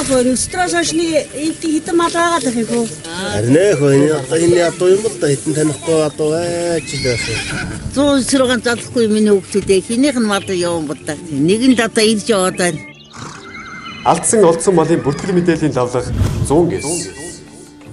Яах вэ? Өстрөөс хойш нэг хэдэн мал байгаа л их үү. Харин ээ хөө энэ одоо энэ ядуу юм бол да хэдэн танихгүй ядуу байж л байх юм. 196 залахгүй миний хүүхдүүдээ хинийх нь мал явсан бодаа. Нэг нь л одоо ирж яваад байна. Алдсан олдсон малын бүртгэл мэдээллийн лавлах 109.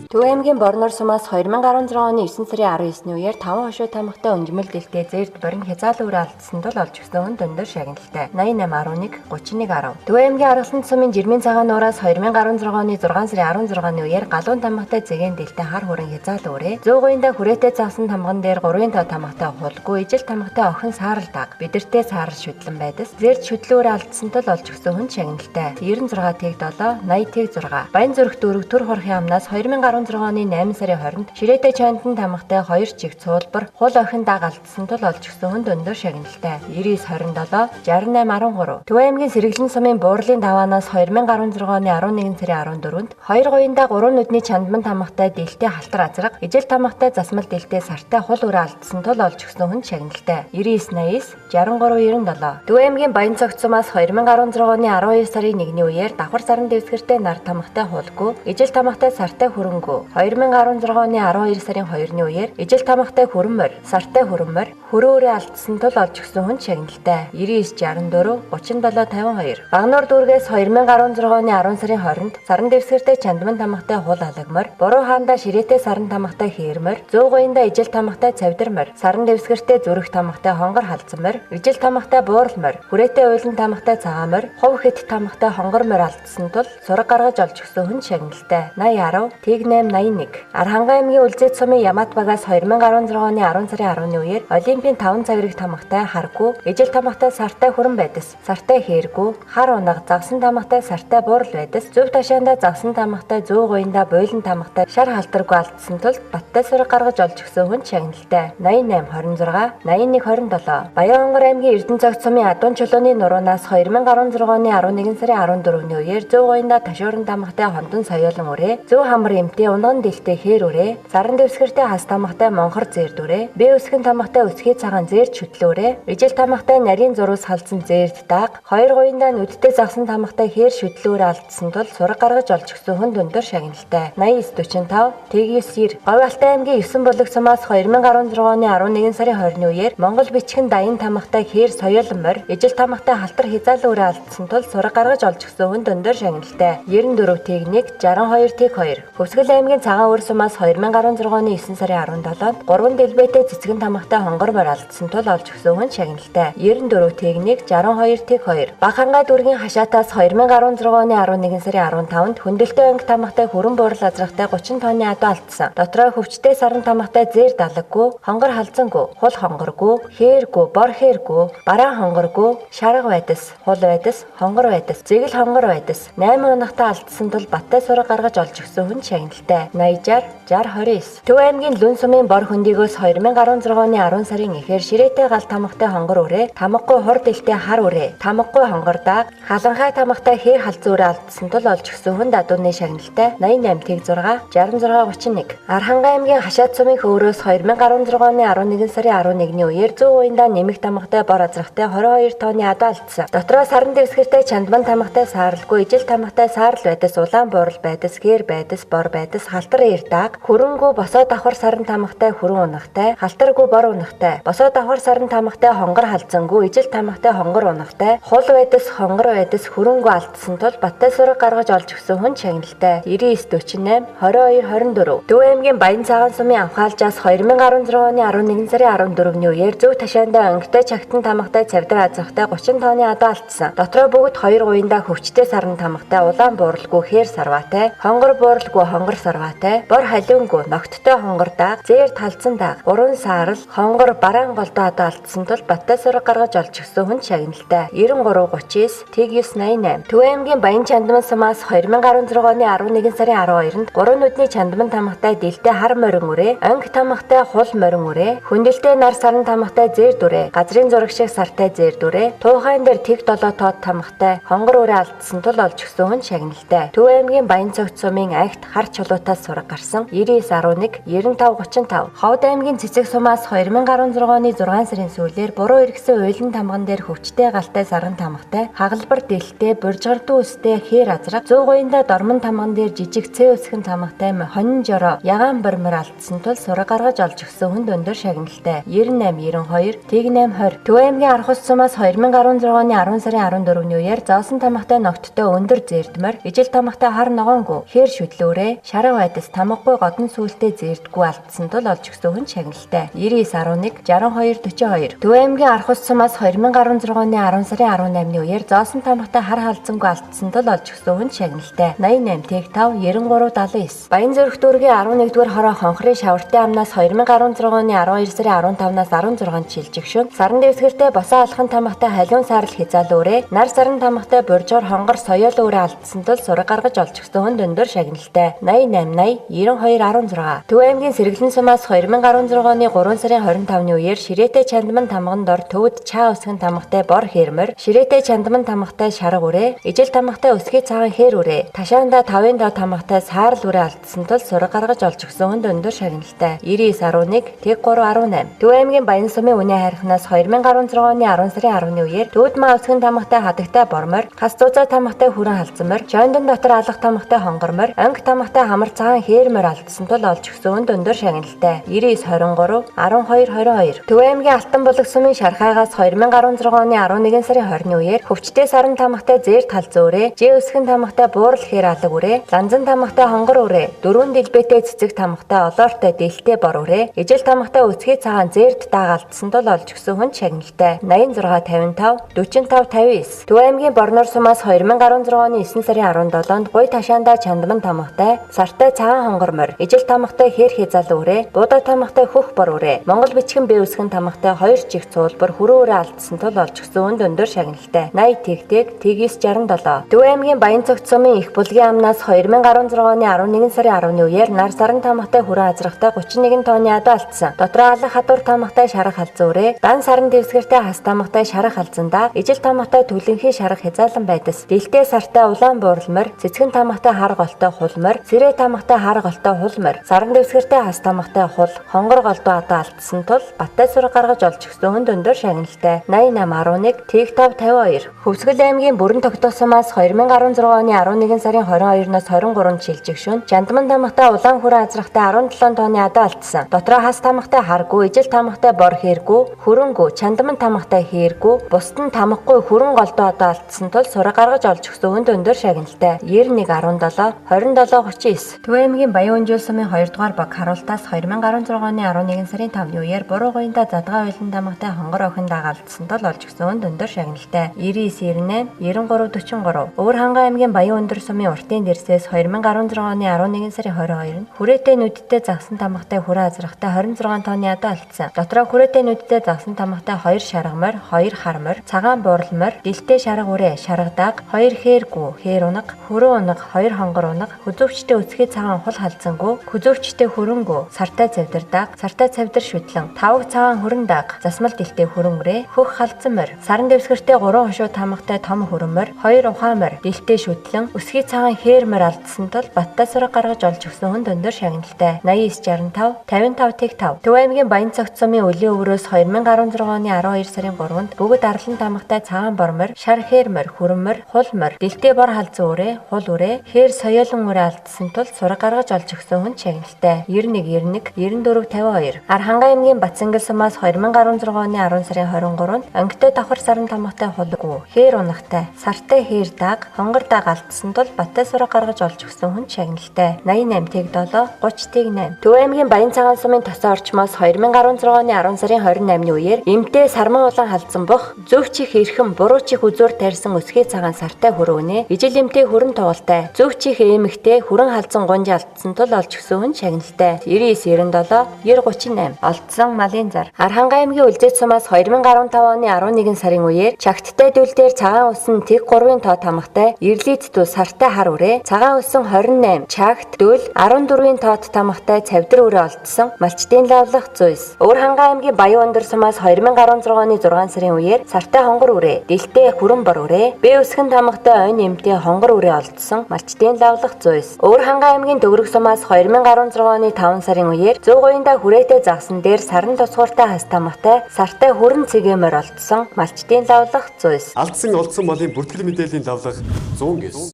Төв аймгийн Борнор сумаас 2016 оны 9 сарын 19-ний үеэр 5 хошуу тамхтай өнжмөл дэлтэй зээрд борин хязгаарлан үрэ алдсан тул олж өгсөн хүн өндөр шагналтай 8811 3110. Төв аймгийн Аргалан сумын Жирмийн цагаан нуураас 2016 оны 6 сарын 16-ны үеэр галуун тамхтай зэгээн дэлтэй хар хүрэн хязгаарлан үрэ зүүгүйндээ хүрээтэй загсан тамган дээр 3-ын тоо тамхтай хулгүй ижил тамхтай охин саарал даг бидэртэй саарал шүтлэн байдас зээрд шүтлэн үрэ алдсан тул олж өгсөн хүн шагналтай 96 тэг 7 80 тэг 6. Баян зүрх дүүрэг төр хорхын амнаас 2016 оны 8 сарын 20-нд ширээтэй чондон тамгатай 2 чиг цуулбар хул охин даг алдсан тул олж өгсөн хүнд өндөр шагналтай 99 27 68 13. Төв аймгийн Сэргэлэн сумын Буурлын даваанаас 2016 оны 11 сарын 14-нд 2 гоёнда 3 нүдний чандман тамгатай дэлтэй халтар азраг ижил тамгатай засмал дэлтэй сартай хул үрэ алдсан тул олж өгсөн хүнд шагналтай 99 89 63 97. Төв аймгийн Баян цогц сумаас 2016 оны 12 сарын 1-ний үеэр давхар саран дэвсгэртэй нар тамгатай хулгүй ижил тамгатай сартай хөрөнгөө 2016 оны 12 сарын 2-ны үеэр ижил тамгатай хүрэн морь, сартай хүрэн морь, хөрөөрөө алдсан тул олж өгсөн хүн шагналтай 99 64 37 52. Багнуур дүүргээс 2016 оны 10 сарын 20-нд саран дэвсгэртэй чандман тамгатай хул алаг морь, буруу хаанда ширээтэй саран тамгатай хээр морь, зүү гоёнда ижил тамгатай цавдар морь, саран дэвсгэртэй зүрх тамгатай хонгор халдсан морь, ижил тамгатай буурал морь, хүрээтэй уйлан тамгатай цагаан морь, хувь хэд тамгатай хонгор морь алдсан тул сураг гаргаж олж өгсөн хүн шагналтай 80 10 тэг 8 81. Архангай аймгийн Үлзий сумын Ямат багаас 2016 оны 10 сарын 10-ны үеэр Олимпийн 5 цагирэг тамгатай харгүй, ижил тамгатай сартай хүрэн байдас, сартай хээргүй, хар унаг загсан тамгатай сартай буурал байдас, зөв ташаанда загсан тамгатай зүү гоёнда буйлан тамгатай шар халтаргүй алдсан тул баттай сураг гаргаж олж өгсөн хүн шагналтай 88 26 81 27. Баян-Онгор аймгийн Эрдэнэ цогц сумын Адуун чулууны нуруунаас 2016 оны 11 сарын 14-ний үеэр зүү гоёнда ташууран тамгатай хонтон соёолон үрээ, зүү хамар эмтэй унган дэлтэй хээр үрээ, саран дэвсгэртэй хас тамгатай монхор зээрд үрээ, бэ өсгөн тамгатай өсгий цагаан зээрд шүтлүүрээ, ижил тамгатай нарийн зурус халдсан зээрд даг, хоёр гоёндаа нүдтэй загсан тамгатай хээр шүтлүүрээ алдсан тул сураг гаргаж олж өгсөн хүн өндөр шагналтай 89 45 99 90. Говь Алтай аймгийн 9 булаг сумаас 2016 оны 11 сарын 20-ны үеэр Монгол бичгэн даян тамгатай хээр соёолон морь, ижил тамгатай халтар хязгаарлан үрэ алдсан тул сураг гаргаж олж өгсөн хүн өндөр шагналтай 94 тэг 1 62 тэг 2. Хөвсгөл аймгийн Цагаан өр сумаас 2016 оны 9 сарын 17-нд 3 дэлбэтэй цэцгэн тамгатай хонгор морь алдсан тул олж өгсөн хүн шагналтай 94 тэг 1 62 тэг 2. Бахангай дүүргийн хашаатаас 2016 оны 11 сарын 15-нд хөндлөлтөй анги тамгатай хүрэн буурал азрахтай 30 тонны адуу алдсан. Дотроо хөвчтэй саран тамгатай зээр далаггүй, хонгор халзангүй, хул хонгоргүй, хээргүй, бор хээргүй, бараан хонгоргүй, шарга байдас, хул байдас, хонгор байдас, зэгэл хонгор байдас. 8 унахтай алдсан тул баттай сураг гаргаж олж өгсөн хүн шагналтай 80 60 60 29. Төв аймгийн Лүн сумын бор хөндийгөөс 2016 оны 10 сарын эхээр ширээтэй гал тамгатай хонгор үрээ, тамгагүй хур дэлтэй хар үрээ, тамгагүй хонгор даг, халанхай тамгатай хээр халзан үрээ алдсан тул олж өгсөн хүн дадууны шагналтай 88 тэг 6 66 31. Архангай аймгийн Хашаад сумын хөөрөөс 2016 оны 11 сарын 11-ний үеэр зүүн уянда нэмэх тамгатай бор азрахтай 22 тонны адуу алдсан. Дотроо саран дэвсгэртэй чандман тамгатай сааралгүй ижил тамгатай саарал байдас, улаан буурал байдас, гээр байдас, бор байдас, халтар эр даг, хөрөнгөө босоо давхар саран тамгатай хүрэн унахтай, халтаргүй бор унахтай, босоо давхар саран тамгатай хонгор халзангүй ижил тамгатай хонгор унахтай, хул байдас, хонгор байдас, хөрөнгөө алдсан тул баттай сураг гаргаж олж өгсөн хүн шагналтай 99 48 22 24. Төв аймгийн Баян цагаан сумын Авхаалжаас 2016 оны 11 сарын 14-ний үеэр зөв ташаандаа өнгөтэй чагтан тамгатай цавдар азрахтай 30 тонны адуу алдсан. Дотроо бүгд 2 гуянда хөвчтэй саран тамгатай улаан бууралгүй хээр сарваатай, хонгор бууралгүй хонгор сарваатай, бор халиунгүй ногттой хонгор даг, зээр талцсан даг, 3 саарал, хонгор бараан голдоо адуу алдсан тул баттай сураг гаргаж олж өгсөн хүн шагналтай 93 39 тэг 9 88. Төв аймгийн Баян чандман сумаас 2016 оны 11 сарын 12-нд 3 нүдний чандман тамгатай дэлтэй хар морин үрээ, онг тамгатай хул морин үрээ, хөндлөлтэй нар саран тамгатай зээр дүрээ, газрын зураг шиг сартай зээр дүрээ, туухайн дээр тэг 7 тоод тамгатай хонгор үрээ алдсан тул олж өгсөн хүн шагналтай. Төв аймгийн Баян цогц сумын агт хар чулуун чулуутаас сураг гарсан 99.11 95 35. Ховд аймгийн Цэцэг сумаас 2016 оны 6 сарын сүүлээр буруу эргэсэн уйлан тамган дээр хөвчтэй галтай сарган тамгатай, хагалбар дэлтэй, буржгардуу өстэй хээр азраг, зүү гуянда дормон тамган дээр жижиг цэ өсгөн тамгатай хонин жороо, ягаан бормор алдсан тул сураг гаргаж олж өгсөн хүнд өндөр шагналтай 98 92 тэг 8 20. Төв аймгийн Архус сумаас 2016 оны 10 сарын 14-ний үеэр зоосон тамгатай ногттой өндөр зээрдмөр, ижил тамгатай хар ногоонгүй, хээр шүдлөөрэ, шарга байдас тамгагүй годон сүултээ зээрдгүй алдсан тул олж өгсөн хүн шагналтай 99.11 62 42. Төв аймгийн Архус сумаас 2016 оны 10 сарын 18-ны үеэр зоосон тамгатай хар халзангүй алдсан тул олж өгсөн хүн шагналтай 88 тэг 5 93 79. Баян зүрх дүүргийн 11-р хороо хонхрын шавартай амнаас 2016 оны 12 сарын 15-наас 16-нд шилжих шөн саран дэвсгэртэй босоо алхан тамгатай халиун саарл хязаалуурэ, нар саран тамгатай буржгар хонгор соёол өөрэ алдсан тул сураг гаргаж олж өгсөн хүнд өндөр шагналтай 88 80 92 16. Төв аймгийн Сэргэлэн сумаас 2016 оны 3 сарын 25-ны үеэр ширээтэй чандман тамган дор төвд чаа өсгөн тамгатай бор хээрмэр, ширээтэй чандман тамгатай шарга үрээ, ижил тамгатай өсгий цагаан хээр үрээ, ташаанда 5-ын доо тамгатай саарл үрээ алдсан тул сураг гаргаж олж өгсөн хүнд өндөр шагналтай 99.11 тэг 3 18. Төв аймгийн Баян сумын үнэ хайрханаас 2016 оны 10 сарын 10-ны үеэр төвд маа өсгөн тамгатай хадагтай бормор, хас зузаа тамгатай хүрэн халзанмор, чойндон дотор алах тамгатай хонгормор, анги тамгатай хамар цагаан хээрмор алдсан тул олж өгсөн хүнд өндөр шагналтай 99 23 12 22. Төв аймгийн Алтан булаг сумын Шархайгаас 2016 оны 11 сарын 20-ны үеэр хөвчтэй саран тамгатай зээр тал зөөрэ, жээ өсгөн тамгатай буурал хээр алаг үрээ, ланзан тамгатай хонгор үрээ, дөрвөн дэлбэтэй цэцэг тамгатай олоортой дэлтэй бор үрээ, ижил тамгатай өсгий цагаан зээрд дааг алдсан тул олж өгсөн хүн шагналтай 86 55 45 59. Төв аймгийн Борнор сумаас 2016 оны 9 сарын 17-нд гуй ташаандаа чандман тамгатай сартай цагаан хонгор морь, ижил тамгатай хээр хязаал үрээ, буудаа тамгатай хөх бор үрээ, Монгол бичгэн бэ өсгөн тамгатай 2 чих цуулбар хүрүү үрээ алдсан тул олж өгсөн хүнд өндөр шагналтай 80 тэг тэг 967. Төв аймгийн Баян цогт сумын их булгийн амнаас 2016 оны 11 сарын 10-ны үеэр нар саран тамгатай хүрэн азрахтай 31 тонны адуу алдсан. Дотроо алах хадуур тамгатай шарах халзан үрээ, дан саран дэвсгэртэй хас тамгатай шарах халзандаа, ижил тамгатай түлэнхий шарах хязаалан байдас, дэлтэй сартай улаан бууралмор, цэцгэн тамгатай хар голтой хулмор, сэрээ тамгатай хар голтой хулмор, саран дэвсгэртэй хас тамгатай хул, хонгор голдуу адуу алдсан тул баттай сураг гаргаж олж өгсөн хүнд өндөр шагналтай 88 11 тэг 5 52. Хөвсгөл аймгийн Бүрэн тогтоох сумаас 2016 оны 11 сарын 22-наас 23-нд шилжих шөн Жандман тамгатай улаан хүрэн азрахтай 17 тонны адуу алдсан. Дотроо хас тамгатай харгүй, ижил тамгатай бор хээргүй, хөрөнгөө, чандман тамгатай хээргүй, бусд нь тамгагүй хүрэн голдуу адуу алдсан тул сураг гаргаж олж өгсөн хүнд өндөр шагналтай 91 17 27 39. Төв аймгийн Баян өнжил сумын 2 дугаар баг харуултаас 2016 оны 11 сарын 5-ны үеэр буруу гуянда задгаа уйлан тамгатай хонгор охин дагалдсан тул олж өгсөн хүнд өндөр шагналтай 99 98 93 43. Өвөр хангай аймгийн Баян өндөр сумын уртын дэрсээс 2016 оны 11 сарын 22-нд хүрээтэй нүдтэй загсан тамгатай хүрээ азрахтай 26 тонны адуу алдсан. Дотроо хүрээтэй нүдтэй загсан тамгатай 2 шаргамор, 2 хармор, цагаан буурлмор, дэлтэй шарга үрээ, шарга даг, 2 хээргүү, хээр унаг, хөрөө унаг, 2 хонгор унаг, хүзүүвчтэй өсгий цагаан хул халзангүй, хүзүүвчтэй хөрөнгөө, сартай цавдар даг, сартай цавдар шүтлэн, тавг цагаан хөрөн даг, засмал дэлтэй хөрөн үрээ, хөх халзан морь, саран дэвсгэртэй 3 хошуу тамгатай том хөрөн морь, 2 ухаан морь, дэлтэй шүтлэн, өсгий цагаан хээр морь алдсан тул баттай сураг гаргаж олж өгсөн хүнд өндөр шагналтай 89 65 55 тэг 5. Төв аймгийн Баян цогт сумын өлийн өврөөс 2016 оны 12 сарын 3-нд бүгд арлан тамгатай цагаан бор морь, шар хээр морь, хүрэн морь, хул морь, дэлтэй бор халзан үрээ, хул үрээ, хээр соёолон үрээ алдсан тул сураг гаргаж олж өгсөн хүн шагналтай 91 91 94 52. Архангай аймгийн Батсангал сумаас 2016 оны 10 сарын 23-нд ангитай давхар саран тамгатай хулгүй, хээр унахтай, сартай хээр даг, хонгор даг алдсан тул баттай сураг гаргаж олж өгсөн хүн шагналтай 88 тэг 7 30 тэг 8. Төв аймгийн Баян цагаан сумын тосон орчмоос 2016 оны 10 сарын 28-ны үеэр эмтэй сарман улаан халзан бох, зөв чих эрхэм, буруу чих үзүүр тарьсан өсгий цагаан сартай хөрөөнэ, ижил эмтэй хүрэн тугалтай, зөв чих эмэгтэй хүрэн халзан гунж алдсан тул олж өгсөн хүн шагналтай 99 97 90 38. Олдсон малын зар. Архангай аймгийн Үлзэт сумаас 2015 оны 11 сарын үеэр чагттай дүл дээр цагаан усан тэг 3-ын тоо тамгатай, эрлийт дүү сартай хар үрээ, цагаан усан 28, чагт дөл 14-ийн тоот тамгатай цавдар үрээ олдсон малчдын лавлах 109. Өвөр хангай аймгийн Баян өндөр сумаас 2016 оны 6 сарын үеэр сартай хонгор үрээ, дэлтэй хүрэн бор үрээ, бэ өсгөн тамгатай ойн эмтэй хонгор үрээ олдсон малчдын лавлах 109. Өвөр хангай Хурьянгай аймгийн Төгрөг сумаас 2016 оны 5 сарын үеэр 100 гоёнда хүрээтэй загсан дээр саран тусгууртай хас тамгатай сартай хүрэн цэгээмэр олдсон малчдын лавлах 109. Алдсан олдсон малын бүртгэл мэдээллийн лавлах 109.